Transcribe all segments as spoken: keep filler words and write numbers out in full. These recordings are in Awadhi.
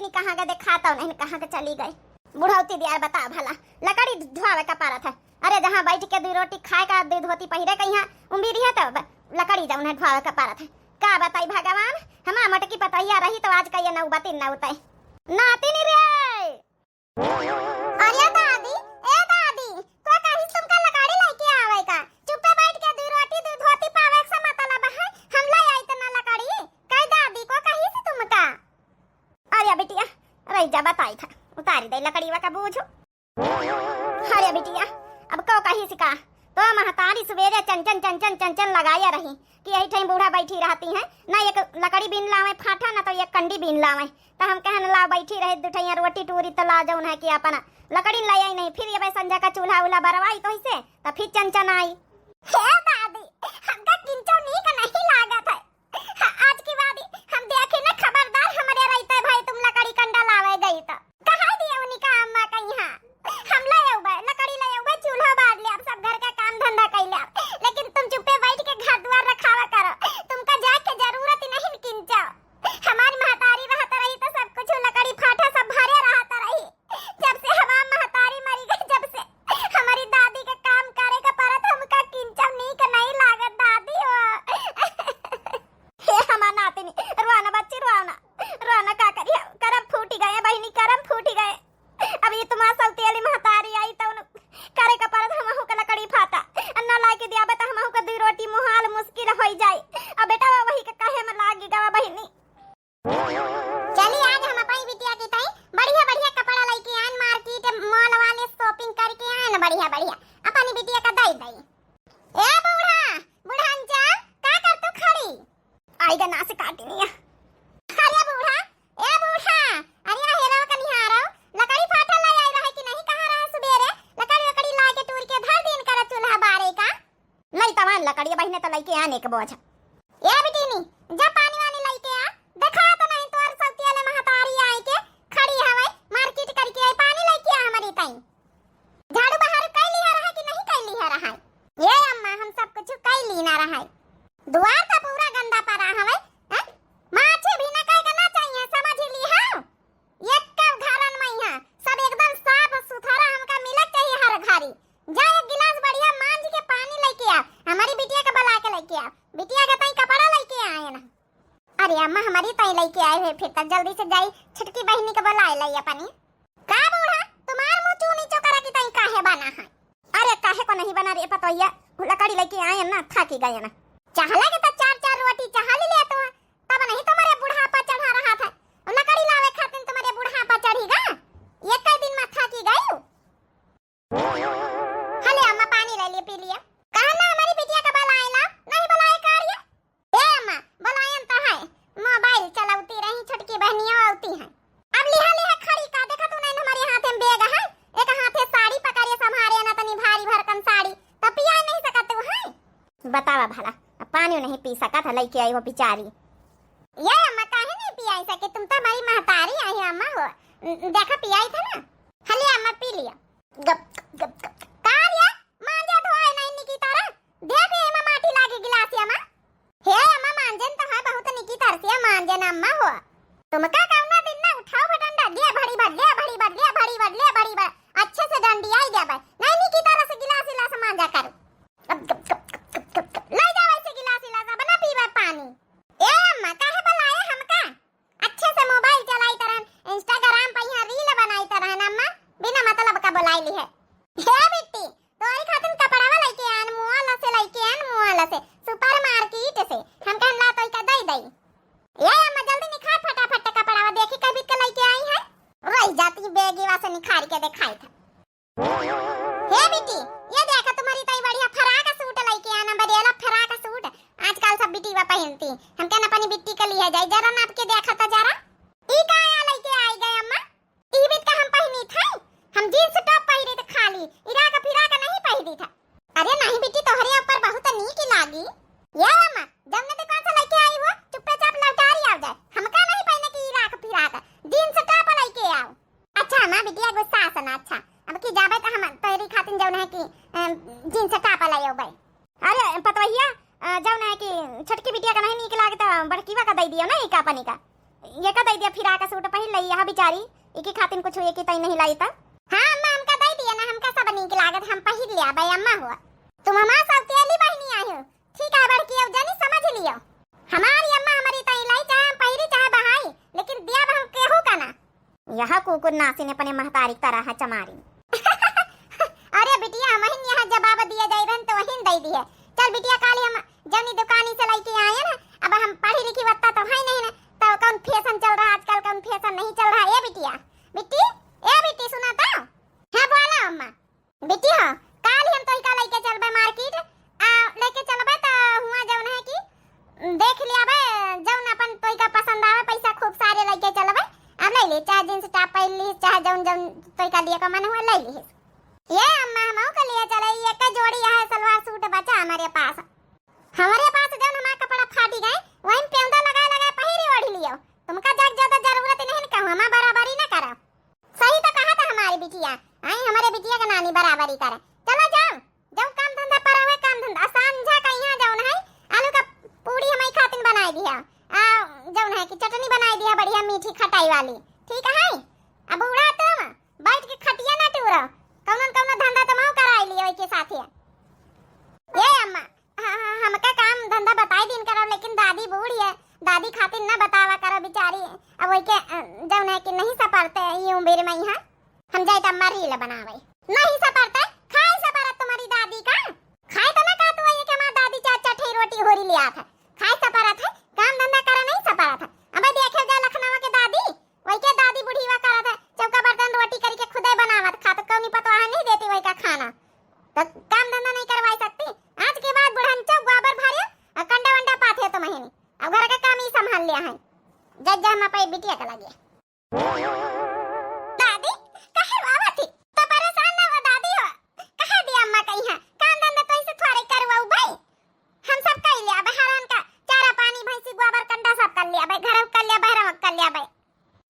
कहाँ के देखात नहीं, कहाँ के चली गई। बुढ़ौती दियार बता भला, लकड़ी धोआवे का पारत है। अरे जहाँ बैठ के दुई रोटी खाए का, दुई धोती पहिरे का यहाँ उम्मीद है तो ब-, लकड़ी जौन है धोआवे का पारत है। का बताई भगवान, हमार मोटकी पतोहिया रही तो आज का ये नौबती न उतई। नातिन रे! अरे दादी, ए दादी, को कहिस तुमका लकड़ी लइके आवे का? चुप्पे बैठ के दुई रोटी, दुई धोती पावे से मतलब है, हम ले आई तना लकड़ी? कई दादी को कहिस तुमका? अरे बिटिया, रही जा, बताई था, उतारी दे लकड़ीवा का बोझ। अरे बिटिया, अब को कहिस का? तो महतारी सुबेरे चंचन, चंचन, चंचन लगाया रही कि यही ठई बूढ़ा बैठी रहती हैं, ना एक लकड़ी बीन लावे फाटा, ना तो एक कंडी बीन लावे। तो हम कहन ला बैठी रहे दू ठइया रोटी टूरी, तो ला जौन है कि अपन लकड़ी ले आई नहीं, फिर ये भाई संझा का चूल्हा उल्हा बरवाई तो इसे, तो फिर चंचन आई। हे दादी, हमका किंचो नीक नहीं लागत है। आज के बाद हम देखे न, खबरदार हमरे रहते भाई तुम लकड़ी कंडा लावे गई तो। कहा दिया उनका अम्मा का यहाँ? हम ले अउबे, लकड़ी ले अउबे, चूल्हा बार ले, अब सब घर का काम धंधा कर ले, लेकिन तुम चुप्पे बैठ के घर द्वार रखावा करो, तुमका जाए के जरूरत ही नहीं किंचा। हमारी महतारी रहत रही तो सब कुछ लकड़ी फाटा सब भरे रहत रही। जब से हमार महतारी मरी गई, जब से हमारी दादी के काम करे के परत, हमका किंचो नीक नहीं लागत दादी हो। हे हमार नातिनी, रोना बच्ची, रोना, रोना का करिया, करम फूटी गए बहिनी, करम फूटी गए। अब ये तुम्हार सौतेली महतारी आई तो उन करे के परत हमहू के लकड़ी फाटा, अन्ना ला के दियाबे तो हमहू के दुई रोटी मुहाल मुश्किल होई जाई। अब बेटा वही के कहे में लागी गवा बहिनी। चली, आज हम अपनी बिटिया की ताई बढ़िया बढ़िया कपड़ा लइके आन, मार्केट मॉल वाले shopping करके आन बढ़िया बढ़िया, अपनी बिटिया का दई दई। ए बूढ़ा, बूढ़ा अंचा, का कर तू खड़ी? आई गा नास काटिनिया। अरे बूढ़ा, ए बूढ़ा, अरे हेरो कनिहारो, लकड़ी फाटा लाई आई रहे कि नहीं, कहाँ रहा सुबेरे? लकड़ी वकड़ी ला के टूर के धर दिन कर चूल्हा बारे का। लई तवान लकड़ी बहिने तो लइके आने के बोझ। ए बिटिनी, जा पानी वानी लइके आ। देखा तो नहीं तोर सौतिया ले महतारी आई के खड़ी हवई, मार्केट करके आई, पानी लइके आ हमरी ताई। झाड़ू बहारू कई लिहा रहा कि नहीं कई लिहा रहा? ए अम्मा, हम सब कुछ कई लीना रहा। दुआर तो पूरा गंदा पड़ा हवई, हैं? माछी भी न कहे के ना चाहिए, समझ ली हो? एक घरन में यहाँ सब एकदम साफ सुथरा हमका मिलक चाहिए हर घरी। जा एक गिलास बढ़िया मांज के पानी लइके आ, हमारी बिटिया के बुला के लइके आ, बिटिया के ताई कपड़ा लइके आए ना। अरे अम्मा, हमारी ताई लइके आए हुए, फिर तब जल्दी से जाई छोटकी बहिनी के बुलाए लाई अपनी। का बूढ़ा, तुम्हार मुंह चूनी चोकरा की ताई काहे बना है? अरे काहे को नहीं बना रे पतोहिया, लकड़ी लइके आए ना, थाकी गए ना। चाहला के तो चार चार रोटी चाह ले ले तो, तब नहीं तुम्हारे बुढ़ापा चढ़ा रहा था। लकड़ी लावे खातिर तुम्हारे बुढ़ापा चढ़ी गा, एक दिन में थाकी गई। हले अम्मा, पानी ले लिए, पी लिए। कहा ना हमारी बिटिया का बुलाए ला, नहीं बुलाए का रिया? ए अम्मा, बुलायन तो है, मोबाइल चलावती रही, छोटकी बहनिया आवती है। अब लिहा लिहा खड़ी का, देखा तू नहीं हमारे हाथ में बैग है, एक हाथे साड़ी पकड़े संभारे ना, तनी भारी भरकम साड़ी, तो पिया नहीं सकत तू है। बतावा भला, अब पानी नहीं पी सकत है, लइके आई हो बिचारी। ये अम्मा काहे नहीं पियाई सके, तुम तो हमारी महतारी आई हो अम्मा हो, देखा पियाई था ना। हले अम्मा पी लिया। गप, गप, गप, गप। का रे? मांजे धोए नहीं निकी तरह। देख एमा माटी लागे गिलासिया मा। हे अम्मा मांजन तो है बहुत निकी तरह से मांजन अम्मा हो। तुमका कौना दिन ना उठाओ बटन डाल दिया भड़ी भर, ले भड़ी भर, ले भड़ी भर, ले भड़ी भर। अच्छे से डंडी आई गया भाई। नहीं निकी तरह से गिलास इलास मांजा करो। गप, गप, गप। ले जाओ ऐसे गिलास इलास, अब ना पीबे पानी। ए अम्मा काहे बुलाए हमका? अच्छे से मोबाइल चलाई तरहन, Instagram पे यहाँ reel बनाई तरहन अम्मा, बिना मतलब का बुलाई ली है। हे बिट्टी, तोरी खातिर कपड़ावा लइके आन, मुआला से लइके आन, मुआला से, supermarket से। हम कहन ला तो इका दई दई। ए अम्मा जल्दी निखार फटाफट कपड़ावा, देखी कभी के लइके आई है। रही जाती बेगीवा से निखार के दिखाई था। हे बिट्टी, ये देखा तुम्हारी ताई बढ़िया फराक सूट लइके आना, बरेला फराक सूट। आजकल सब बिटीवा पहनती। हम कहन अपनी बिट्टी के लिए जाई, जरा नाप के देखा तो जरा। ई का आया लइके आई गए अम्मा? ई बीत का हम पहनी था, हम jeans top पहिरे थे खाली, इराक फिराक नहीं पहिरी था। अरे नहीं बिट्टी, तोहरे ऊपर बहुत नीक लागी। ये अम्मा, जौने दुकान से लइके आई हो, चुप्पे चाप लौटारी आओ जाए। हमका नहीं पहने की इराक फिराक, jeans top लइके आओ। अच्छा, हमार बिटिया गुस्सा से ना, अच्छा, अब की जाबे तो हम तोहरी खातिर जौन है कि, अ, jeans top ले अउबे। अरे पतवहिया, अ, जौन है कि छोटकी बिटिया का नहीं नीक लागे तो बड़कीवा का दे दियो ना, ई का अपनी का, ये का दइ दिया, फिराक सूट पहिर लई, यह बिचारी, इकी खातिन कुछ एकी तई नहीं लाई त। हाँ अम्मा, हमका दइ दिया ना, हमका सब नीक लागत, हम पहिर लिया बे अम्मा हो। तुम हमार सौतेली बहिनी आयो, ठीक है बड़की, अब जानी समझ लियो। हमारी अम्मा हमारी तई लाई, चाहे हम पहिरी चाहे बहाई, लेकिन दिया हम केहू का ना। यह कुकुर नासिन अपने महतारी की तरह है चमारी। अरे बिटिया, हम हिन यहाँ जवाब दिए जाई रहन तो वहिन दे दिए। चल बिटिया, काली हम जौनी दुकानी से लइके आए ना, अब हम पढ़ी लिखी वत्ता तो है नहीं ना, तो कौन फैशन चल रहा आजकल, कौन फैशन नहीं चल रहा। ए बिटिया, बिट्टी, ए बिट्टी, सुना तो? हाँ बोला अम्मा। बिट्टी हो, काल हम तोहिका लइके चलबे मार्केट, आ लइके चलबे तो हुआ जौन है कि देख लिया बे, जौन अपन तोहिका पसंद आवे, पैसा खूब सारे लइके चलबे। अब ले ले, चाहे जींस टॉप पहन ली, चाहे जौन जौन तोहिका लिए का मन हुआ ले ली। ये अम्मा, हमहू के लिए चले, ये एक जोड़ी है सलवार सूट बचा हमारे पास। हमारे पास जौन हमारा कपड़ा फाटी गए, वही पेंदा लगा लगा पहिरी ओढ़ लियो। तुमका जग ज्यादा जरूरत नहीं न कहूँ, हमारा बराबरी ना करो। सही तो कहा था हमारी बिटिया, आई हमारे बिटिया के नानी बराबरी करे। चलो जाओ, जाओ काम धंधा पर हुए, काम धंधा। सांझा का यहाँ जौन है, आलू का पूड़ी हमारी खातिन बनाई दिया, आ जौन है कि चटनी बनाई दिया बढ़िया मीठी खटाई वाली, ठीक है। अब बूढ़ा तुम बैठ के खटिया ना टूरो, कौनो न कौनो धंधा तुम कराई लियो के साथे। ये अम्मा, हाँ, हाँ, हमका काम धंधा बताई दिन करब, लेकिन दादी बूढ़ी है, दादी खातिर ना बतावा करो बेचारी। अब वही के, अ, जौन है कि नहीं सपरते ई उम्र में यहाँ। हम जाए तो अम्मा रील बनावे। नहीं सपरते, खाए सपरत तुम्हारी दादी का। खाए तो ना कहत हुआ ये कि हमार दादी चार चार ठे रोटी होरी ले आत है। खाए सपरत है, काम धंधा करे नहीं सपरत है। अबे देखे जा लखनऊ के दादी, वही के दादी बुढ़ीवा करत है, चौका बर्तन रोटी करी के खुदे बनावत खात, कौनी पतवाह नहीं देती वही का खाना। तो काम धंधा नहीं करवाई सकती। आज के बाद बुढ़न चौक गोबर भरे और कंडा वंडा पाथे तो महीने। अब घर का काम ही संभाल लिया है। जज जा हम अपने बिटिया के लगे। दादी, काहे रोवा थी? तो परेशान ना हो दादी हो। कहे दिया अम्मा कहीं है, काम धंधा तो ऐसे थोड़े करवाऊ भाई। हम सब कर लिया बे, हरान का चारा पानी, भैंसी गोबर कंडा सब कर लिया बे, घर कर लिया, बहरा कर लिया बे।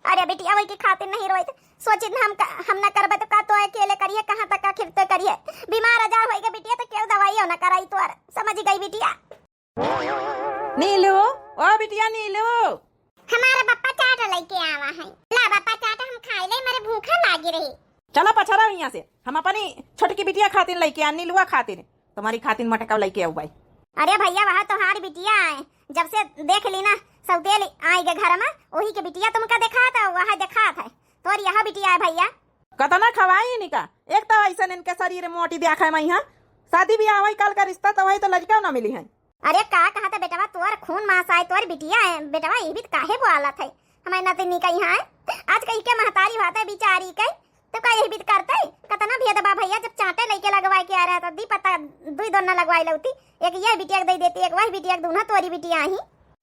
अरे बिटिया, वही के खातिर नहीं रोइत, सोचित हम क-, हम ना करबे तो का तो अकेले करिए, कहाँ तक आखिर तो करिए। बीमार आजार होइगे बिटिया तो केहू दवाइयो ना कराई तोर, समझ गई बिटिया। नीलू, ओ बिटिया नीलू। हमारे बप्पा चाट लेके आवा है। ला बप्पा चाट हम खाई ले, मारे भूखा लागी रही। चला पछरा यहाँ से, हम अपनी छोटकी बिटिया खातिर लेके आ, नीलुआ खातिर। तुम्हारी खातिर मटका लइके आऊ बाई। अरे भैया, वह तोहार बिटिया है, जब से देख ली ना सौतेल आई के घर में, वही के बिटिया तुमका देखात है, वह देखात है, तोर यह बिटिया है भैया। कतना खवाई इनका, एक तो ऐसन इनके शरीर मोटी देख है मैं यहाँ, शादी ब्याह वही कल का रिश्ता तो वही तो लड़का ना मिली है। अरे का कहत है बेटवा, तोर खून मास आए, तोर बिटिया है बेटवा, ये भी तो काहे बोलत है, हमारे नतिनी का यहाँ है। आज कहीं के महतारी बात है बिचारी के, तो का यही बीत करते? कतना भेद बा भैया, जब चाटे लइके लगवाए के आ रहा था, दी पता दुई दोना लगवाए लौती, एक ये बिटिया के दे देती, एक वही बिटिया के, दोनों तोरी बिटिया ही।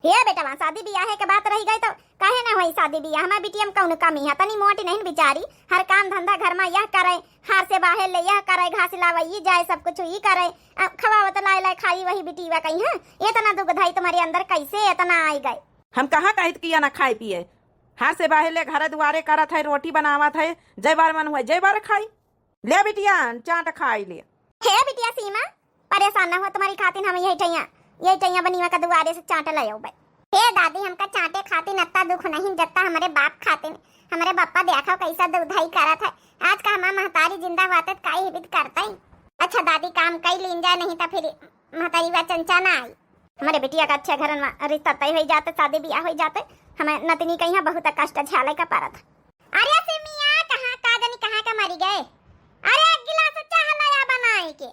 हे बेटवा, शादी बियाह के बात रही गई तो काहे ना होई शादी बियाह? हमार बिटिया में कौन कमी है? तनी मोटी नहीं बिचारी, हर काम धंधा घर में यह करे, हार से बाहर ले यह करे, घास लावे, ये जाए, सब कुछ ये करे, अब खवावत लाए लाए खाई वही बिटिया कहीं है। इतना दुख धाई तुम्हारे अंदर कैसे इतना आई गए? हम कहाँ कहित किया ना खाए पिए, हार से बाहर ले घर दुआरे करत है, रोटी बनावत है, जय बार मन हुआ जय बार खाई। ले बिटिया, चाट खाई ले। हे बिटिया सीमा, परेशान ना हो, तुम्हारी खातिर हम यही ठैया, यही ठैया बनीवा का दुआरे से चाट ले आउबे। हे दादी, हमका चाटे खातिर अत्ता दुख नहीं, जत्ता हमारे बाप खातिर। हमारे बापा देखो कैसा दुधाई करत है। आज का हमार महतारी जिंदा होते तो काई हिबित करते। अच्छा दादी, काम कई लीन जाए, नहीं तो फिर महतारी वा चंचा ना आई। हमारे बिटिया का अच्छे घरन में रिश्ता तय होई जाते, शादी बियाह होई जाते, हमें नतनी कहिया बहुत कष्ट झेले का पड़त। अरे सिमिया, कहाँ का जानी कहाँ का मरी गए। अरे एक गिलास चाह लाया बनाए के।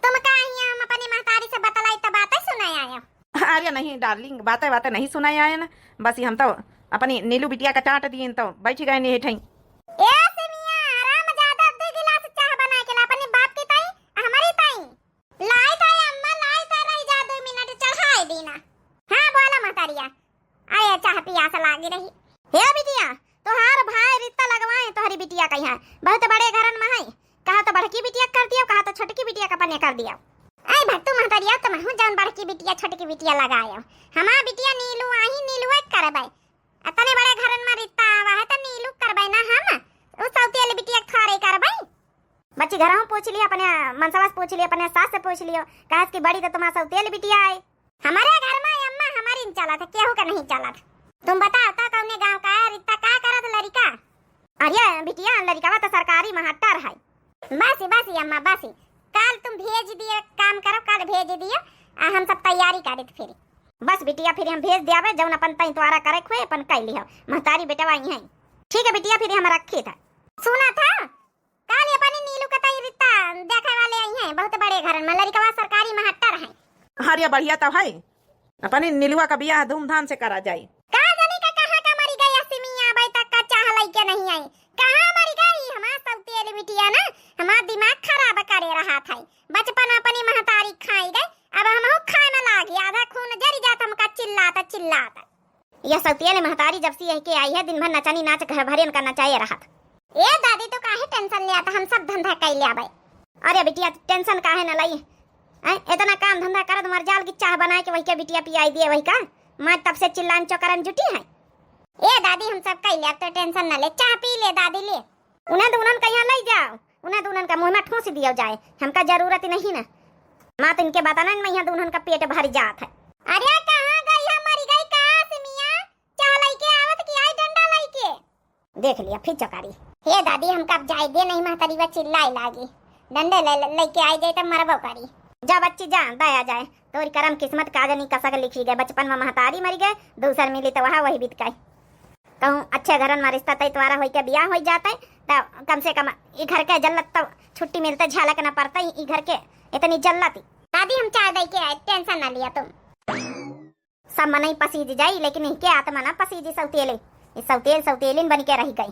तुम का हिया हम अपनी महतारी से बतलाई तो बातें सुनाए आयो। अरे नहीं डार्लिंग, बातें बातें नहीं सुनाए आए ना, बस हम तो अपनी नीलू बिटिया का चाट दिए तो बैठ गए नहीं ठई। ए सिमिया, हराम ज्यादा दो गिलास चाह बना के ला अपने बाप की ताई, हमारी ताई। लाई ताई अम्मा, लाई ताई, रही जा दो मिनट चढ़ाए दीना। हाँ बोला महतारिया, अरे चाह पियास लागी रही। हे बिटिया, तोहार भाई रिश्ता लगवाए, तोहरी बिटिया कहिया बहुत बड़े घरन में है। कहा तो बड़की बिटिया कर दियो, कहा तो छोटकी बिटिया का पने कर दियो। ऐ भट्टू महतरिया, तुम हूँ जौन बड़की बिटिया छोटकी बिटिया लगायो। हमार बिटिया नीलू आही, नीलुए करबै। अतने बड़े घरन में रिश्ता आवा है तो नीलू करबै ना हम। उ सौतेली बिटिया के थोड़े करबै। बच्ची घरहूँ पूछ लियो, अपने मनसवा से पूछ लियो, अपने सास से पूछ लियो। कहा कि बड़ी तो तुम्हार सौतेली बिटिया है। हमारे घर में अम्मा हमारी न चलत है, केहू का नहीं चलत। तुम बताओ तो कौन गाँव का रित्ता का करत लड़िका? अरे बिटिया, लड़िकवा तो सरकारी महट्टर है। बस, बस अम्मा, बस। काल तुम भेज दिए, काम करो, काल भेज दिए। आ हम सब तैयारी करित फिर। बस बिटिया, फिर हम भेज दियाबे, जौन अपन तैं तोरा करे खुए, अपन कइ लिहो। महतारी बेटवा आई हैं। ठीक है बिटिया, फिर हम रखित है। सुना था, काल अपनी नीलू का तई रित्ता देखे वाले आई हैं, बहुत बड़े घरन में, लड़िकवा सरकारी महट्टर हैं। अरे बढ़िया तो है, अपनी नीलुआ का बियाह धूमधाम से करा जाई। का जानी का कहाँ का मरी गई असिमिया, अबे तक का चाह लइके नहीं आई। कहाँ मरी गई हमार सौतेली बिटिया ना, हमार दिमाग खराब करे रहा था। बचपन अपनी महतारी खाई गई, अब हम खाए में लागी, आधा खून जरी जात हमका चिल्लात चिल्लात। यह सौतिया ले महतारी जब से यह के आई है, दिन भर नचनी नाच घर भरे उनका नचाए रहत। ए दादी, तो काहे tension लेत, हम सब धंधा कइ लेबै। अरे बिटिया, tension काहे न लई? हैं, इतना काम धंधा करत मर जाल कि चाह बनाए के वही के बिटिया पियाई दिए वही का? माँ तब से चिल्लान चोकरन जुटी है। ए दादी, हम सब कइ लेब, तो tension न ले, चाह पी ले दादी, ले। उन्हें दुनन का यहाँ लई जाओ, उन्हें दुनन का मुँह में ठूस दियो जाए, हमका जरूरत नहीं ना। माँ तो इनके बताना, मैं यहाँ दुनन का पेट भर जात है। अरे कहाँ गई है, मरी गई का सिमिया? चाह लइके आवत कि आई डंडा लइके? देख लिया फिर चकारी। हे दादी, हमका अब जाए दे, नहीं महतारी बा चिल्लाए लागी। डंडे ले, ले, लइके आई जाए तब मरबो करी। जा बच्ची जा, दया जाए। तोरी करम किस्मत का जानी कसक लिखी गए, बचपन में महतारी मरी गए, दूसर मिली तो वहाँ वही बीत गए। कहूँ अच्छे घरन में रिश्ता तय तुम्हारा होई के बियाह होई जाते, तो कम से कम ई घर के जल्लत तो छुट्टी मिलते, झलक न पड़ते ई घर के इतनी जल्लत। दादी हम चाय दे के आए, tension ना लिया तुम। सब मनई पसीज जाई, लेकिन इनके आत्मा ना पसीजी सौतेले। ई सौतेल सौतेलिन बन के रह गई।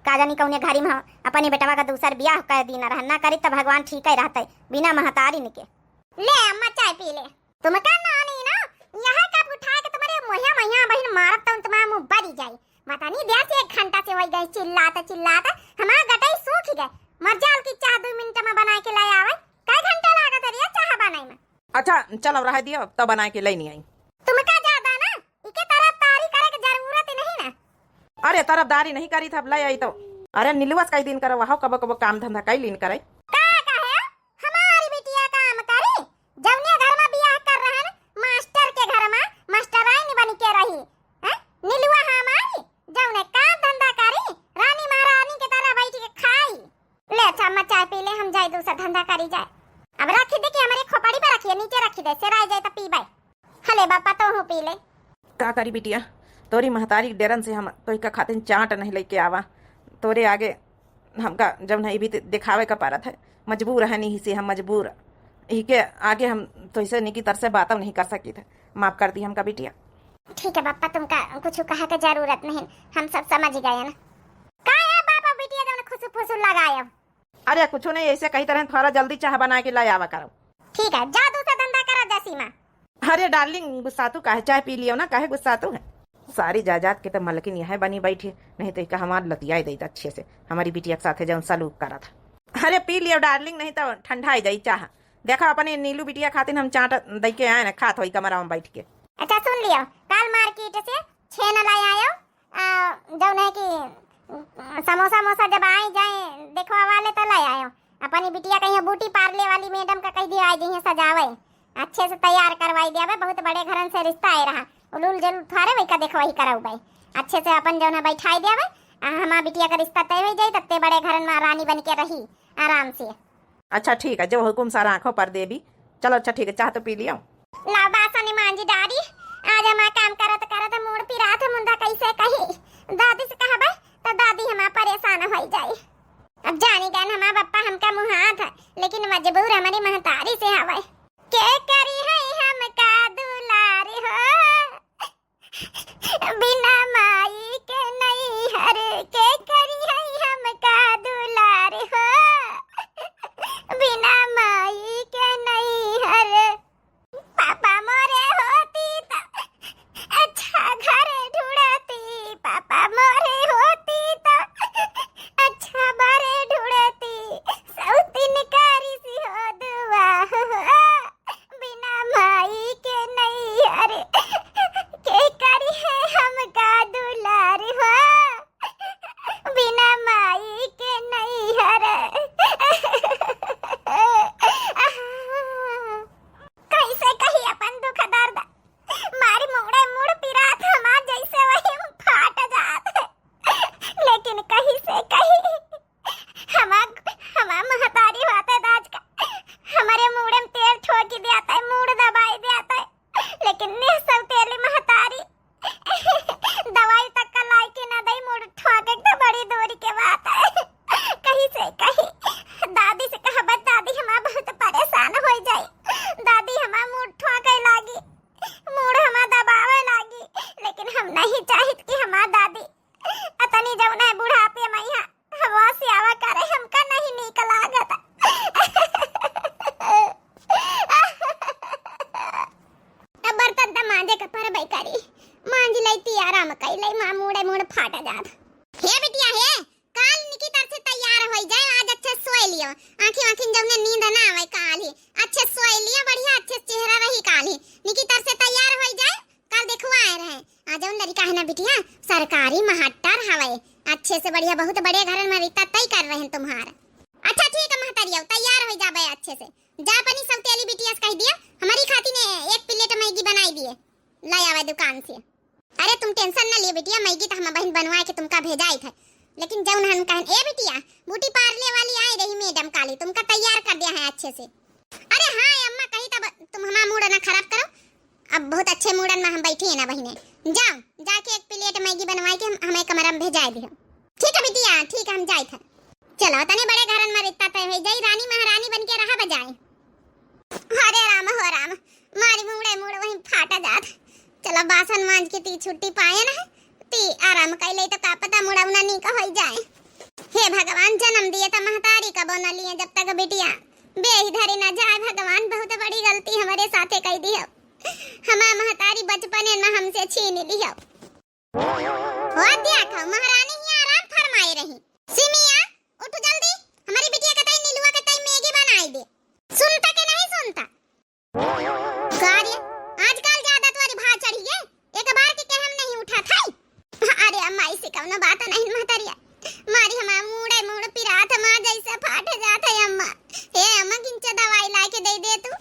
का जानी कौने घरी में अपने बेटवा का दूसर बियाह कर दी ना रहन, ना करी तो भगवान ठीक ही रहते बिना महतारिन के। ले अम्मा चाय पी ले। तुमका नानी ना, यहाँ कप उठाए के तुम्हारे मोहिया मोहिया बहिन मारब तो तुम्हारा मुँह बरी जाई। बतानी देर से एक घंटा से होई गई चिल्लात चिल्लात, हमार गटई सूख गए। मर जाल की चाह दो मिनट में बनाए के लाई आवे, कै घंटा लागत है रे चाह बनाए में? अच्छा चलो रह दियो, अब तो बनाए के लाई नहीं आई। तुमका ज्यादा ना इके तरफदारी करे के जरूरत ही नहीं ना। अरे तरफदारी नहीं करी था, अब लाई आई तो। अरे निलुआ से कई दिन करो, वहाँ कबो कबो काम धंधा कई लीन करे। का कहे? हमारी बिटिया काम करी, जौने घर में बियाह कर रहन, मास्टर के घर में मास्टराइन बन के रही। हैं? निलुआ हमारी, जौने काम धंधा करी, रानी महारानी के तरह बैठ के खाई। ले अच्छा अम्मा चाय पी ले, हम जाई दूसर धंधा करी जाए। अब रखी दे कि हमरे खोपड़ी पर रखिए, नीचे रखी दे, सेराई जाए तो पीबे। हले बापा, तोहू पी ले। का करी बिटिया, तोरी महतारी के डेरन से हम तोहिका खातिन चाट नहीं लेके आवा। तोरे आगे हमका जब नहीं भी दिखावे का परत है, मजबूर है नहीं से हम मजबूर। इही के आगे हम तोहिसे निकी तर से बातों नहीं कर सकी थे। माफ कर दी हमका बिटिया। ठीक है बापा, तुमका कुछ कहे के जरूरत नहीं, हम सब समझ गए ना। का है बापा बिटिया जौन खुसु फुसु लगायो? अरे कुछ नहीं, ऐसे कही तरह थोड़ा जल्दी चाह बना के लाई आवा करो। ठीक है, जा दूसरा धंधा करा जा सीमा। अरे डार्लिंग, गुस्सातू काहे, चाय पी लियो ना, काहे गुस्सातू है? सारी जायदाद के तो मलकिन यह बनी बैठी, नहीं तो इका हमार लतियाए देत अच्छे से, हमारी बिटिया के साथे जौन सलूक करा था। अरे पी लियो डार्लिंग, नहीं तो ठंडा ही जाई चाह। देखा अपने नीलू बिटिया खातिन हम चाट दई के आए ना, खात होई कमरा में बैठ के। अच्छा सुन लियो, काल मार्केट से छेना लाई आयो, आ, जौन है कि, उम, समोसा मोसा जब आई जाए देखवा वाले तो लाई आयो। अपनी बिटिया कहीं ब्यूटी पार्लर वाली मैडम का कह दिया, आई जइहें सजावे, अच्छे से तैयार करवाई देवे। बहुत बड़े घरन से रिश्ता आए रहा, उलूल जरूर थारे वही का देखवा ही कराऊ बे। अच्छे से अपन जौन है बैठाई देवे, आ, हमार बिटिया का रिश्ता तय हो जाई, तत्ते बड़े घरन में रानी बन के रही आराम से। अच्छा ठीक है, जो हुकुम सारा आंखों पर देवी। चलो अच्छा ठीक है, चाह तो पी लियो। लाओ बासन मांजी डारी, आज हमार काम करत करत मूड़ पिरात है, मुंदा कैसे कही। दादी से कहबे तो दादी हमार परेशान हो जाई। अब जानी गन हमार पप्पा हमका मुहात है, लेकिन मजबूर हमारी महतारी से हवे। के करी है हमका दुलार हो, बिना माई के नैहर के करी है हमका दुलार हो, बिना माई के नैहर। पापा मोरे होती तो अच्छा घर ढूंढती, पापा मोरे होती तो अच्छा बर ढूंढती, सौतिन करी सी हो दुआ हो। लेकिन कहीं से कहीं हमार, हमार महतारी होते दाज का हमरे मूड़े में तेल ठोकी दिया था, मूड़ दबाई दिया था, लेकिन निहसल तेली महतारी दवाई तक का लाई के ना दई, मूड़ ठोके तो बड़ी दूरी के बात है। कहीं से कहीं दादी से कहा, बस दादी हमार बहुत परेशान हो जाई, दादी हमार मूड़ ठोके लागी, मूड़ हमार दबावे लागी, लेकिन हम नहीं चाहित कि हमार दादी अतनी जौन है बुढ़ापे में यहाँ हवा से आवा करे, हमका नहीं नीक लागत। अब बर्तन त मांजे के परबे करी, मांज लई ती आराम कई लई, माँ मूड़े मूड़ फाट जात। हे बिटिया हे, काल निकी तर से तैयार होई जाए, आज अच्छे सोए लियो, आँखी आँखी जौने नींद ना आवे काल ही, अच्छे सोए लियो, बढ़िया अच्छे चेहरा रही काल ही, निकी तर से तैयार होई जाए। काल देखो आए रहे, आ जौन लड़का है ना बिटिया, सरकारी महाटर हवे, अच्छे से बढ़िया, बहुत बड़े घरन में रिश्ता तय कर रहे हैं तुम्हार। अच्छा ठीक है महतरिया, तैयार हो जाबे अच्छे से, जा अपनी सौतेली बिटिया से कह दिया, हमारी खातिर ने एक प्लेट मैगी बनाई दिए, ले आवे दुकान से। अरे तुम tension न लियो बिटिया, मैगी तो हम बहन बनवा के तुमका भेजाई थे, लेकिन जौन हम कहन, ए बिटिया, ब्यूटी पार्लर वाली आई रही मैडम काली, तुमका तैयार कर दिया है अच्छे से। अरे हाँ अम्मा, कही तब तुम हमार मूड ना खराब करो, अब बहुत अच्छे मूडन में हम बैठी है ना बहिने। जाओ, जाके एक प्लेट मैगी बनवाई के हम, हमें कमरा में भेजाए दियो। ठीक है बिटिया, ठीक है, हम जाए थे। चलो, तने बड़े घरन में रिश्ता तय हो जाई, रानी महारानी बन के रहा बजाए। हरे राम हो राम, मारी मूड़े मूड़ वहीं फाटा जात। चलो बासन मांज के ती छुट्टी पाए ना, ती आराम कर ले तो का पता मुड़ा उना नीक हो जाए। हे भगवान, जन्म दिए तो महतारी कबो न लिए, जब तक बिटिया बेही धरी न जाए। भगवान, बहुत बड़ी गलती हमारे साथे कई दी हो, हमार महतारी बचपने में हमसे छीन ली हो। हो देखो, महारानी ही आराम फरमाए रही। सिमिया, उठ जल्दी, हमारी बिटिया के ताई नीलुआ के ताई मैगी बनाई दे। सुनता के नहीं सुनता? का रे, आजकल ज्यादा तोरी भाव चढ़ी है, एक बार के कहे हम नहीं उठा था। अरे अम्मा, ऐसे कौनो बात नहीं महतरिया, मारी हमार मूड़े मूड़ पिरात, माँ जैसे फाट जात है अम्मा। हे अम्मा, किंचे दवाई ला के दे दे तू।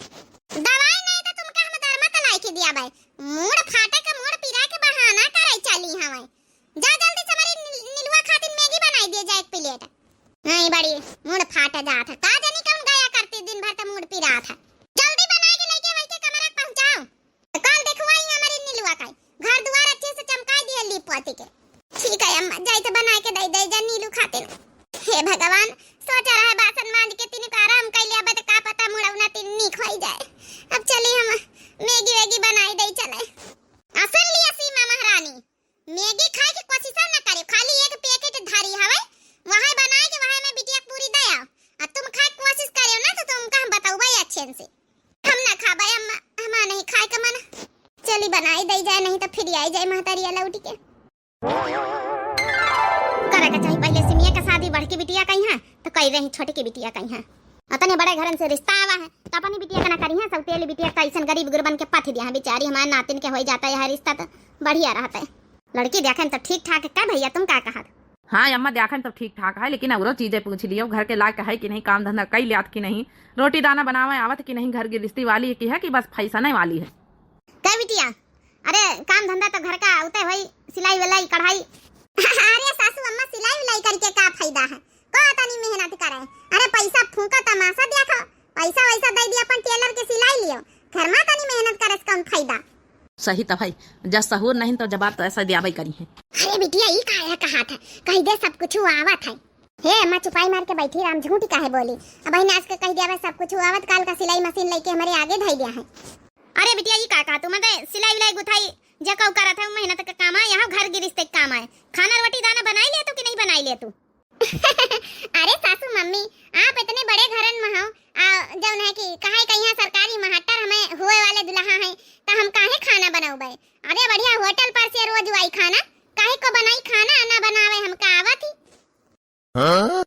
दवाई नहीं तो तुमका हम दरमा लाई के दिया भाई, मूड़ फाटे के मूड़ पिरा के बहाना करे चली हमें। जा जल्दी से हमारी नील-, नीलुआ खातिर मैगी बनाई दिए जा एक प्लेट। नहीं बड़ी, मूड़ फाट जात है। का जानी कौन गया करती, दिन भर तो मूड़ पिरात है। जल्दी बनाए के लेके वही के कमरा पहुंचाओ। तो काल देखवाई हमारी नीलुआ का, घर दुआर अच्छे से चमकाई दिए लीप पोती के। ठीक है अम्मा, जाई तो बनाए के दे दे जा नीलू खातिर। हे भगवान, सोचा रहा बासन मांज के तीन का आराम कर लिया, बत का पता मुड़ौना तीन नीक होई जाए। अब चली हम मैगी वैगी बनाई दे चले। असर लिया सीमा महारानी, मैगी खाए के कोशिश न करे, खाली एक पैकेट धरी हवे, वहे बनाए के वहे में बिटिया के पूरी दे आओ। आ तुम खाए के कोशिश करे ना तो तुमका हम बतौबे अच्छे से। हम ना खाबे अम्मा, हमार नहीं खाए के मन। चली बनाई दे जाए, नहीं तो फिर आई जाए महतारिया लौट के। करे के चाही पहले सिमिया के शादी बड़की बिटिया कहीं है तो कई रही छोटकी बिटिया कहीं है। अतने बड़े घरन से रिश्ता आवा है, तो अपनी बिटिया के ना करी है, सौतेली बिटिया कैसन गरीब गुरबन के पथ दिया है बेचारी, हमारे नातिन के हो जाता है रिश्ता तो बढ़िया रहता है। लड़की देखे तो ठीक ठाक है का भैया, तुम का कहत? हाँ अम्मा, देखे तो ठीक ठाक है, लेकिन औरो चीजें पूछ लियो, घर के लायक है कि नहीं, काम धंधा कई लियात कि नहीं, रोटी दाना बनावे आवत कि नहीं, घर गृहस्थी वाली की है कि बस फैसने वाली है? का बिटिया, अरे काम धंधा तो घर का उते होई, सिलाई विलाई, कढ़ाई। अरे सासू अम्मा, सिलाई विलाई करके का फायदा है? को तनी मेहनत करे। अरे पैसा फूंका तमाशा देखो, पैसा वैसा दे दिया अपन टेलर के सिलाई लियो, घर में तनी मेहनत करे से कौन फायदा? सही तो भाई, जब सहूर नहीं तो जवाब तो ऐसा दियाबे करी है। अरे बिटिया, ई का है कहा था, कही दे सब कुछ आवत है। हे अम्मा, चुपाई मार के बैठी राम, झूठ काहे बोली? अब बहिन आज के कह दिया बस सब कुछ आवत, काल का सिलाई मशीन लेके हमारे आगे धई दिया है। अरे बिटिया, ई का कहा तू, मते सिलाई विलाई गुथाई जे कऊ करत है, मेहनत का काम है, यहाँ घर गिरिस्ते का काम है। खाना रोटी दाना बनाई ले तू कि नहीं बनाई ले तू? अरे सासू मम्मी, आप इतने बड़े घरन में हो, आ, जौन है कि काहे का यहाँ सरकारी महाटर हमें हुए वाले दुल्हा हैं, तो हम काहे खाना बनौबे? अरे बढ़िया होटल पर से रोज आई खाना, काहे को बनाई खाना, ना बनावे हमका आवत ही। हाँ?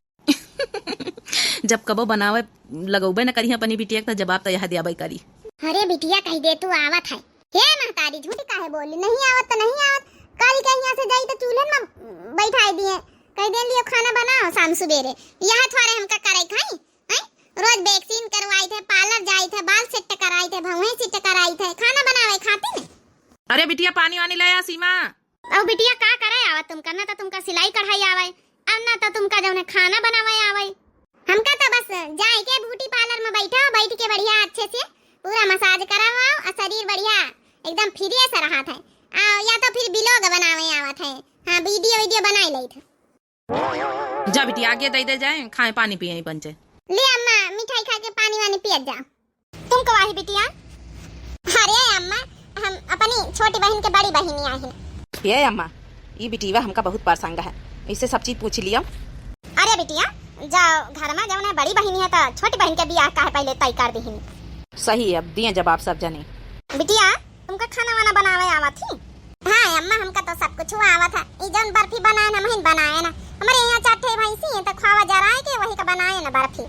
जब कबो बनावे लगौबे न करी अपनी बिटिया के, त जवाब त यह दियाबे करी। अरे बिटिया, कह दे तू आवत है। हे महतारी, झूठ काहे बोली? नहीं आवत त नहीं आवत। काल के यहाँ से जाई त चूल्हे में बैठाई दिए, कह दे लियो खाना बनाओ शाम सुबेरे। यह थोड़े हमका करे खाई, हैं? रोज वैक्सीन करवाई थे, पार्लर जाई थे, बाल सेट कराई थे, भौहे सेट कराई थे, खाना बनावे खाती ने। अरे बिटिया, पानी वानी ले आ सीमा। अब बिटिया का करे आवा तुमका, ना तो तुमका सिलाई कढ़ाई आवे, तो तुमका जौन है खाना बनावे आवे। हमका तो बस जाए के ब्यूटी पार्लर में बैठो, बैठ के बढ़िया अच्छे से पूरा मसाज कराओ और शरीर बढ़िया एकदम फ्रेश रहत है। आ, या तो फिर व्लॉग बनावे आवत है, हाँ, वीडियो वीडियो बनाए लेत है। जा बिटिया, आगे दे दे जाए, खाए पानी पिए पंचे। ले अम्मा, मिठाई खा के पानी वानी पियत जा। तुम कवा ही बिटिया? अरे अम्मा, हम अपनी छोटी बहिन के बड़ी बहिनी आहिन। ए अम्मा, ई बिटिया हमका बहुत पसंद है, इसे सब चीज पूछ लियो। अरे बिटिया, जाओ घर में जौन है बड़ी बहिनी है तो छोटी बहिन के बियाह काहे पहले तय कर दिहिन। सही है, अब दिए जवाब सब जने। बिटिया, तुमका खाना वाना बनावे आवत ही? हाँ अम्मा, हमका तो सब कुछ आवत है। ई जौन बर्फी बनाए ना, हमहिन बनाए ना। हमारे यहाँ चार ठे भैंसी है तो खावा जराए के वही का बनाए ना बर्फी।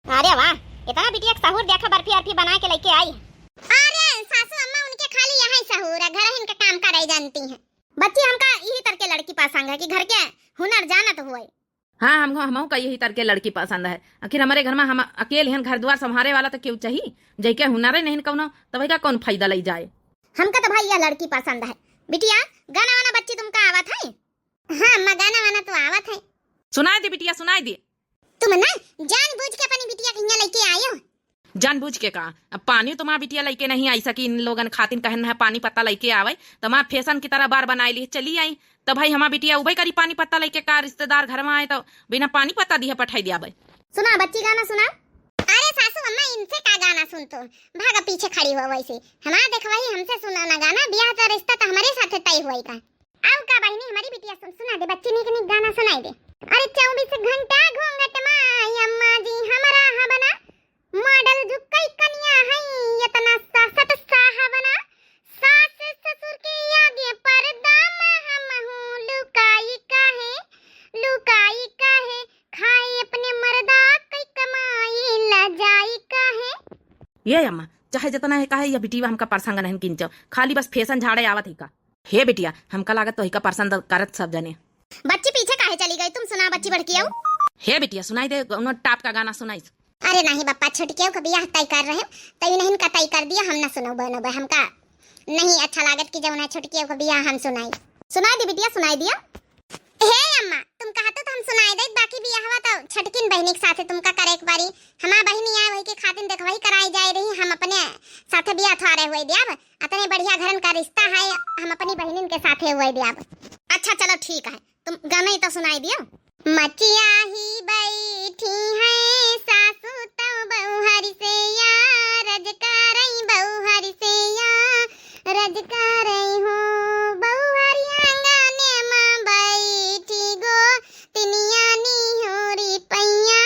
अरे वाह, इतना बिटिया के सहूर देखा, बर्फी अरफी बना के लेके आई। अरे सासू अम्मा, उनके खाली यही सहूर है, घर हिन के काम करे जानती हैं। बच्ची, हमका यही तर के लड़की पसंद है कि घर के हुनर जानत हुए। हाँ, हमको, हमहू का यही तर के लड़की पसंद है। आखिर हमारे घर में हम अकेले हैं, घर द्वार संभारे वाला तो केहू चाहिए। जैके हुनरे नहीं कौनो, तो वही का कौन फायदा लई जाए? हमका तो भाई यह लड़की पसंद है। बिटिया, गाना वाना बच्ची तुमका आवत है? हाँ अम्मा, गाना वाना तो आवत है। सुनाई दे बिटिया, सुनाई दे। तुम ना जानबूझ के अपनी बिटिया के हियाँ लेके आयो। जानबूझ के का? अब पानी तो माँ बिटिया लेके नहीं आई सकी, इन लोगन खातिन कहन है पानी पत्ता लेके आवे, तो माँ फैशन की तरह बार बनाए ली चली आई। तो भाई हमार बिटिया उबे करी पानी पत्ता लेके, का रिश्तेदार घर में आए तो बिना पानी पत्ता दिए पठाई दिया भाई। सुना बच्ची गाना सुना। अरे सासू अम्मा, इनसे का गाना सुन तो, भाग पीछे खड़ी हो वैसे। हमार देखवाही हमसे सुना ना गाना, बियाह तो रिश्ता तो हमारे साथ तय हुआ का। अब का बहिनी, हमारी बिटिया सुन, सुना दे बच्ची, नीक नीक गाना सुनाई दे। अरे चौबीस घंटा घूंघट माई अम्मा जी हमरा हबना, मॉडल जुग कई कनिया है इतना सासत साहबना, सास ससुर के आगे पर्दा में हम हूँ लुकाई काहे, लुकाई काहे, खाए अपने मर्दा कई कमाई लजाई काहे। ए अम्मा, चाहे जितना है काहे, यह बिटिया हमका परसंग नहीं किंचो, खाली बस फैशन झाड़े आवत ही का। हे बिटिया, हमका लागत तोहिका पसंद करत सब जने। बच्ची पीछे काहे चली गई? तुम सुना बच्ची बड़की आऊ। हे बिटिया, सुनाई दे कौनो टॉप का गाना सुनाई। अरे नहीं बप्पा, छोटकियों का बियाह तय कर रहे, तय नहीं का तय कर दिया, हम ना सुनबे नबे, हमका नहीं अच्छा लागत कि जौन है छोटकियों का बियाह हम सुनाई। सुनाई दे बिटिया, सुनाई दिया। हे अम्मा, तुम कहते तो हम सुनाई दे, बाकी बियाहवा तो छोटकिन बहिनी के साथे तुमका करे के पड़ी। हमार बहिनी आए वही के खातिन देखवाही कराई जाए रही, हम अपने साथे बियाह थोड़े हुए दियाब। अतने बढ़िया घरन का रिश्ता है, हम अपनी बहिनिन के साथे हुए दियाब। अच्छा चलो ठीक है, तुम गाना ही तो सुनाई दियो। मचिया ही बैठी है सासू तो बउहर से या, रज करई बउहर से या, रज करई हो बउहर आंगने मा बैठी गो, तिनिया निहोरी पैया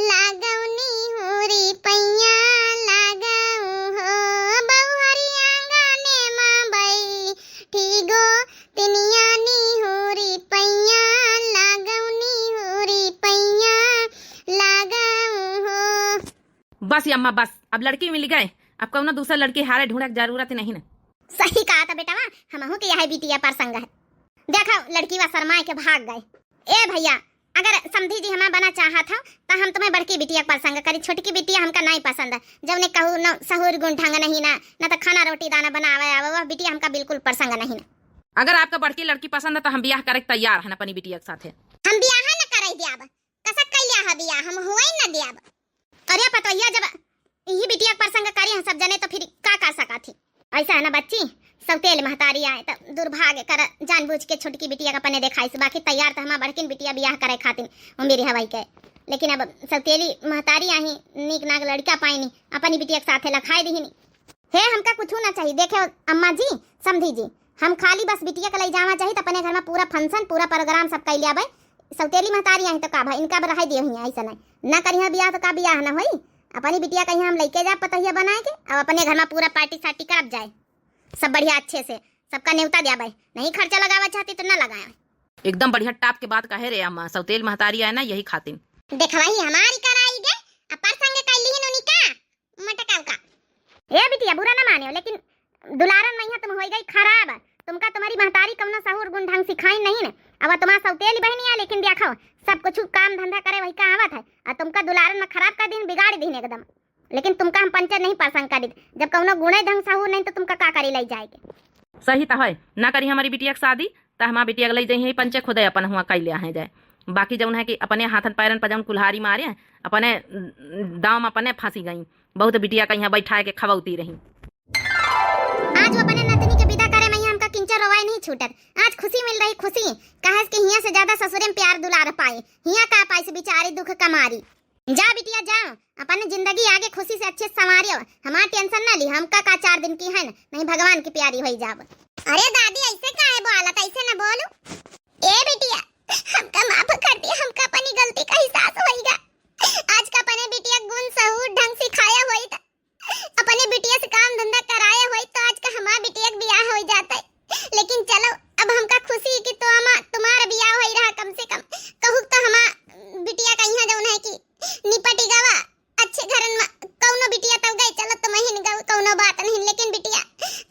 लागौनी होरी पैया लागौ हो, बउहरी आंगने मा बैठी गो, तिनिया निहोरी पैया लागौनी होरी पैया लागौ हो। बस अम्मा बस, अब लड़की मिल गए, अब कौनो दूसरा लड़की हारे ढूंढे के जरूरत नहीं न। सही कहा था बेटवा, हमहू के यह बिटिया परसंग है। देखो लड़की वा शर्माए के भाग गए। ए भैया, अगर समधी जी हमार बना चाहत हो, त हम तुम्हें बड़की बिटिया के परसंग करी, छोटकी बिटिया हमका नहीं पसंद है। जौने कहू न सहूर गुण ढंग नहीं ना, न त खाना रोटी दाना बनावे आवे, वह बिटिया हमका बिल्कुल परसंग नहीं ना। अगर आपका बड़की लड़की पसंद है, त हम बियाह करे के तैयार हन अपनी बिटिया के साथे। हम बियाह न करे दियाब, कसक कैलिया है बियाह, हम हुए न दियाब। अरे पतोहिया, जब इही बिटिया के परसंग करी हैं सब जने, तो फिर का कर सका थी? ऐसा है ना बच्ची, सौतेल महतारी आए, तब दुर्भाग्य कर जानबूझ के छोटकी बिटिया का पने देखाइस, बाकी तैयार तो हमार बड़किन बिटिया बियाह करे खातिर उम्र हवाई के, लेकिन अब सौतेली महतारी आही, नीक नाक लड़का पाइनी, अपनी बिटिया के साथे लखाई दिहिनी। हे, हमका कुछू ना चाहिए। देखे अम्मा जी, समधी जी, हम खाली बस बिटिया के लई जावा चाहिए, त अपने घर में पूरा function, पूरा program सब कैले आबे। सौतेली महतारी आही तो का भाई, इनका अब रहे दियो हियां, ऐसा नहीं। ना करिहा बियाह तो का बियाह ना होई? अपनी बिटिया कहीं हम लइके जा पतोहिया बनाए के, अब अपने घर में पूरा party सार्टी करब जाए, सब बढ़िया अच्छे से, सबका नेवता दिया भाई। नहीं खर्चा लगावा चाहती तो ना लगाए। एकदम बढ़िया top के बात कहे रे अम्मा, सौतेल महतारी आए ना यही खातिर। देखवाही हमारी कराई गे, अब परसंग कैली ही नोनी का? मटकाऊ का। ए बिटिया, बुरा ना मानियो, लेकिन दुलारन मैया तुम होई गई खराब। तुमका तुम्हारी महतारी कौनो सहूर गुण ढंग सिखाई नहीं न। अब तुम्हार सौतेली बहनी है, लेकिन देखो, सब कुछ काम धंधा करे वही का आवत है, और तुमका दुलारन में खराब कर दिन, बिगाड़ दिन एकदम। लेकिन तुमका हम पंचर नहीं परसंग कर दी, जब कौनो गुणे ढंग सहूर नहीं तो तुमका का करी लई जाए के। सही तो है, ना करी हमारी बिटिया के शादी, त हमार बिटिया के लइ जइहैं पंचे खुदे अपन हुआँ कइ ल्याहैं जाए। बाकी जउन है कि अपने हाथन पैरन पर जउन कुल्हारी मारे, अपने दाँव में अपने फँसी गईं। बहुत बिटिया कइहाँ बइठाए के खवउती रहीं। आज वो अपने नतनी के बिदा करे मइँ हमका किंचो रोवाई नहीं छूटत। आज खुसी मिल रही, खुसी। काहे कि हियाँ से ज्यादा ससुरे में प्यार दुलार पाए। हियाँ का पाइस बिचारी दुख कमारी। जा बिटिया जा, अपने जिंदगी आगे खुसी से अच्छे से संवारियो। हमार tension ना ली, हमका का चार दिन की है न, नहीं भगवान की प्यारी होई जाब। अरे दादी, अइसे काहे बोलत, अइसे न बोलू। ए बिटिया, हमका माफ कर दिया, हमका अपनी गलती का एहसास होइगा। आज का अपने बिटिया गुन सहूर ढंग सिखाया होइत, अपने बिटिया से काम धंधा कराया होइत, तो आज का हमार बिटिया के बियाह होइ जात है। लेकिन चलो, अब हमका खुसी कि तो हमा तुम्हार बियाह होई रहा, कम से कम कहू तो हमार बिटिया कइहाँ जउन है कि निपटि गवा। अच्छे घरन में कउनो बिटिया तब गए, चलो तुम ही गऊ, कउनो बात नहीं, लेकिन बिटिया,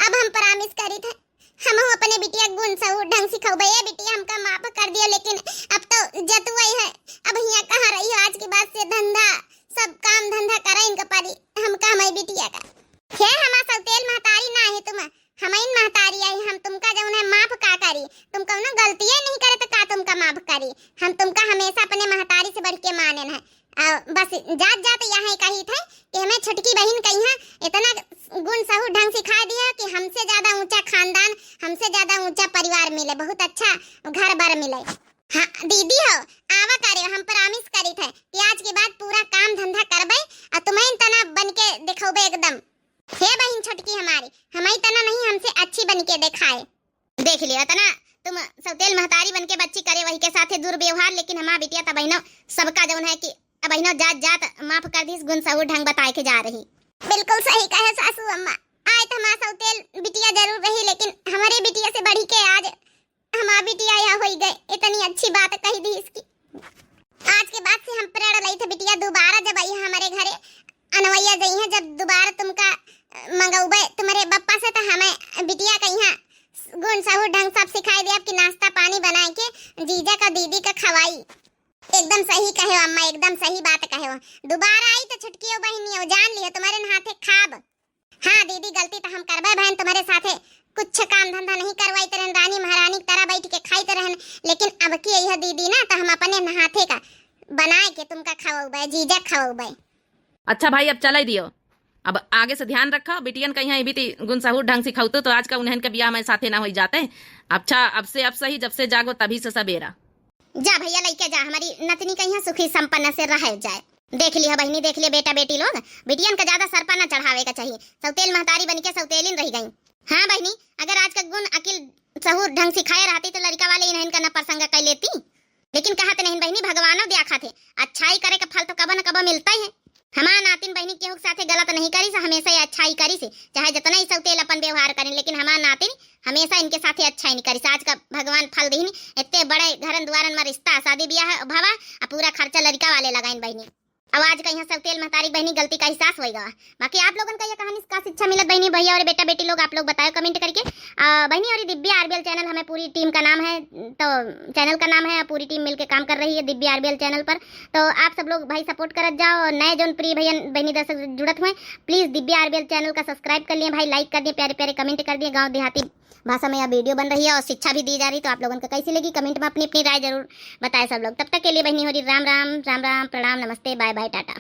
अब हम promise करित है, हमहू अपने बिटिया गुन सहूर ढंग सिखउबे। ए बिटिया, हमका माफ कर दियो, लेकिन अब तो जतुआई है, अब हियाँ कहाँ रही हो? आज के बाद से धंधा, सब काम धंधा करे इनका परी, हमका हमारी बिटिया का। हे हमार सौतेल महतारी ना है तुम, हमइन महतारी आई, हम तुमका जउन है माफ का करी? तुम कउनो गलतिये नहीं करे तो का तुमका माफ करी? हम तुमका हमेशा अपने महतारी से बढ़ के मानेन है। आ, बस जात जात यहाँ कहित है कि हमें छोटकी बहिन कइहाँ इतना गुन सहूर ढंग सिखा दिया कि हमसे ज्यादा ऊंचा खानदान, हमसे ज्यादा ऊंचा परिवार मिले, बहुत अच्छा घर बर मिले। हाँ दीदी हो, आवा करे, हम promise करित है कि आज के बाद पूरा काम धंधा करबे और तुम्हें तना बन के दिखौबे एकदम। हे बहिन छोटकी हमारी, हमई तना नहीं, हमसे अच्छी बन के देखाए। देख लियो, इतना तुम सौतेल महतारी बन के बच्ची करे, वही के साथे दुर्व्यवहार, लेकिन हमार बिटिया तब बहिनो सबका जउन है कि अब बहिनो जात जात माफ कर दीस, गुन सहूर ढंग बताए के जा रही। बिल्कुल सही कहे सासू अम्मा, आए तो हमार सौतेल बिटिया जरूर रही, लेकिन हमारे बिटिया से बढ़ी के आज हमार बिटिया यह होई गए, इतनी अच्छी बात कही दी इसकी। आज के बाद से हम प्रण लई थे बिटिया, दोबारा जब आई है हमारे घरे, अनवैया जई है, जब दोबारा तुमका मंगौबे तुम्हारे बप्पा से, तो हमें बिटिया कइहाँ गुन सहूर ढंग सब सिखाई दे, आपकी नाश्ता पानी बनाए के जीजा का दीदी का खवाई। एकदम सही कहे हो अम्मा, एकदम सही बात कहे हो। दोबारा आई तो छुटकी हो बहिनी हो, जान लियो तुम्हारे हाथे खाब। हाँ दीदी, गलती तो हम करबे भयन, तुम्हारे साथे कुछ काम धंधा नहीं करवाई, तेरे रानी महारानी की तरह बैठ के खाई रहन, लेकिन अब की यह दीदी ना तो हम अपने हाथे का बनाए के तुमका खवौबे, जीजा खवौबे। अच्छा भाई, अब चलाई दियो, अब आगे से ध्यान रखो, बिटियन कइहाँ ई बीती गुन सहूर ढंग सिखौतू तो आज का उन्हन के बियाह में साथे ना होई जाते। अच्छा, अब से अब सही, जब से जागो तभी से सबेरा। जा भैया, लइके जा, हमारी नतनी कइहाँ सुखी संपन्न से रह जाए। देख लिया बहिनी, देख लिया बेटा बेटी लोग, बिटियन का ज्यादा सर पर ना चढ़ावे का चाहिए। सौतेल महतारी बन के सौतेलिन रह गई। हाँ बहिनी, अगर आज का गुन अकिल सहूर ढंग सिखाए रहती तो लड़का वाले इन्हन का ना प्रसंग कर लेती। लेकिन कहत नहीं बहिनी, भगवानो द्याखत है, अच्छाई करे का फल तो कबो न कबो मिलता ही है। हमार नातिन बहिनी केहू के साथे गलत नहीं करी से, हमेशा ये अच्छाई करी से, चाहे जितना ही सौतेल अपन व्यवहार करें, लेकिन हमार नातिन हमेशा इनके साथे अच्छा ही नहीं करी से। आज का भगवान फल दीन, इतने बड़े घरन दुआरन में रिश्ता, शादी ब्याह भवा, आ पूरा खर्चा लड़का वाले लगाइन बहिनी। अब आज कइहाँ सौतेल महतारी बहिनी गलती का एहसास होई गवा। बाकी आप लोगन का ये कहानी से का शिक्षा मिलत बहिनी, भैया और बेटा बेटी लोग, आप लोग बताओ comment करके। आ, बहिनी और दिव्या आरबीएल चैनल हमें पूरी टीम का नाम है, तो चैनल का नाम है, पूरी टीम मिलके काम कर रही है दिव्या आरबीएल चैनल पर। तो आप सब लोग भाई support करत जाओ, और नए जौन प्रिय भैया बहिनी दर्शक जुड़त हुए, please दिव्या आरबीएल चैनल का subscribe कर लिए भाई, like कर दिए, प्यारे प्यारे comment कर दिए। गाँव देहाती भाषा में यह video बन रही है और शिक्षा भी दी जा रही, तो आप लोगन का कैसी लगी comment में अपनी अपनी राय जरूर बताए सब लोग। तब तक के लिए बहिनी हो रही राम राम, राम राम, प्रणाम, नमस्ते, bye bye, टाटा।